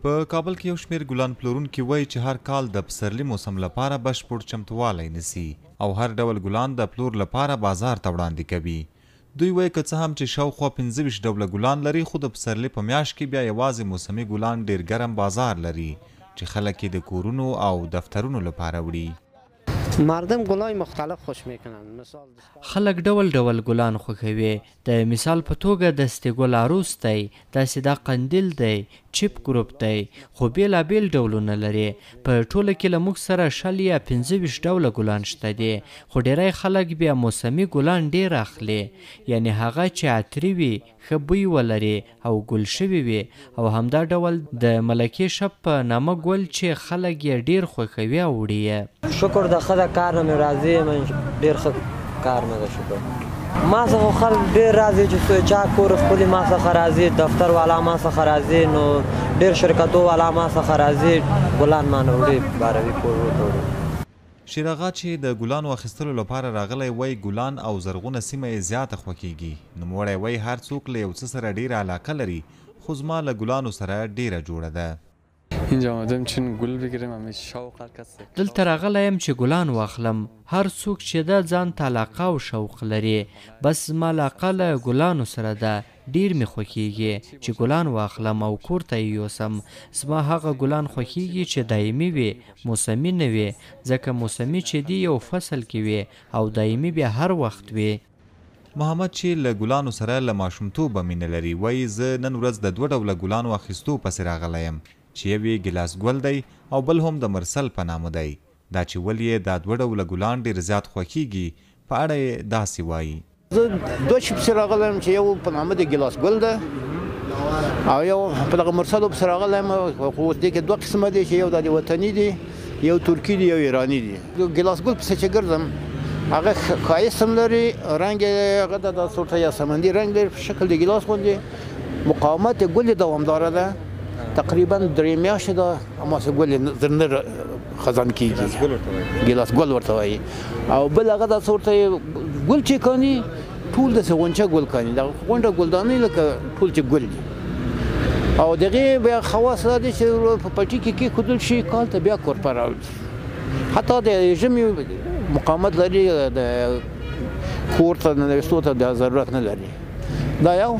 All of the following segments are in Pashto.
په کابل کې یو شمېر ګلان پلورونکي وایي چې هر کال د پسرلي موسم لپاره بشپړ چمتووالی نیسي او هر ډول ګلان د پلور لپاره بازار ته وړاندې کوي. دوی وایي که څه هم چې شاوخوا 25 ډوله ګلان لري، خو د پسرلي په میاشت کې بیا یوازې موسمي ګلان ډېر ګرم بازار لري چې خلک یې د کورونو او دفترونو لپاره وړي. مردم گلای مختلف خوش میکنند. مثال خلک ډول ډول ګلان خوښوي. د مثال په توګه دستي ګل عروس دی، داسې دا قندیل دی، چیپ ګروپ دی، خو بېلابېل ډولونه لري. په ټوله کې له موږ سره 20 یا 25 ډوله ګلان شته دي، خو ډیری خلک بیا موسمي ګلان ډېر اخلي، یعنې هغه چې عطري وي، ښه بوی ولري او ګل شوي وي، او همدا ډول د ملکې شپ په نامه ګل چې خلک یې ډېر خوښوي او وړي یې. شکر د ښه د کار نه مې راضي یم، ډېر ښه کار مې ده شکر. ما څخه خلک ډېر راځي چې چا کور خپلې ما څخه راځي، دفتر والا ما څخه راځي، نو ډېر شرکتو والا ما څخه راځي، ګلان ما نه وړي، باروي کور ورته وړي. شیراغا چې د ګلانو اخیستلو لپاره راغلی وایي ګلان او زرغونه سیمه یې زیاته خوښیږي. نوموړی وایي هر څوک له یو څه سره ډېره علاقه لري، خو زما له ګلانو سره ډېره جوړه ده. اینجا آمدم چون گل بگیرم، همه شوق هر کس. دلته راغلی یم چې ګلان واخلم. هر څوک چې ده ځان ته علاقه او شوق لري، بس زما علاقه له ګلانو سره ده. ډېر مې خوښیږي چې ګلان واخلم او کور ته یې یوسم. زما هغه ګلان خوښیږي چې دایمي وي، موسمي نه وي، ځکه موسمي چې دي یو فصل کې وي او دایمي بیا هر وخت وي. محمد چې له ګلانو سره له ماشومتوبه مینه لري وایي زه نن ورځ د دوه ډوله ګلانو اخیستو پسې راغلی یم چې یو یې ګیلاس ګل دی او بل هم د مرسل په نامه دی. دا چې ولې یې دا دوه ډوله ګلان ډېر زیات خوښیږي په اړه یې داسې وایي. زه دوه شي پسې راغلی یم چې یو په نامه د ګیلاس ګل ده او یو په دغه مرسلو پسې راغلی یم. خو دې کې دوه قسمه دي چې یو د وطني دی، یو ترکي دی، یو ایراني دی. ګیلاس ګل پسې چې ګرځم هغه ښایست هم لري، رنګ یې هغه د داسې ورته یا سمندي رنګ لري په شکل د ګیلاس غوندې، مقاومت یې ګل یې دوامداره ده، تقریبا 3 میاشتې ده هماسې ګل یې زر نه خزان کېږي، ګیلاس ګل ورته وایي. او بل هغه داسې ورته ګل چې کاني ټول داسې غونچه ګل کاني، دغه غونډه ګلدانۍ لکه ټول چې ګل دي. او دغې بیا خواص دا دی چې په پټي کې کېښودل شي، کال ته بیا کورپه راوړي، حتی د ژمي مقاومت لري، د کور ته ننویستو ته بیا ضرورت نه لري. دا یو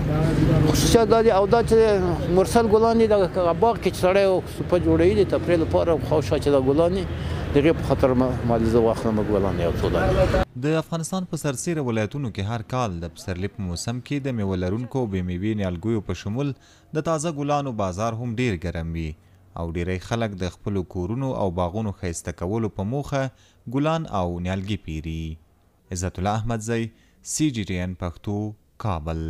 خصوصیت دا دی. او دا چې مرسل ګلان دي، دغه باغ کې چې سړی سوپه جوړوي د تفریح لپاره خو چې دا ګلان دي، دغې په خاطر ما زه واخلم ګلان یو څو دانې. د افغانستان په سرسیره ولایتونو کې هر کال د پسرلي په موسم کې د میوه لرونکو او بې میوې نیالګیو په شمول د تازه ګلانو بازار هم ډېر ګرم وي او ډېری خلک د خپلو کورونو او باغونو ښایسته کولو په موخه ګلان او نیالګي پیري. عزت الله احمدزی، سی جي ټي این پښتو، کابل.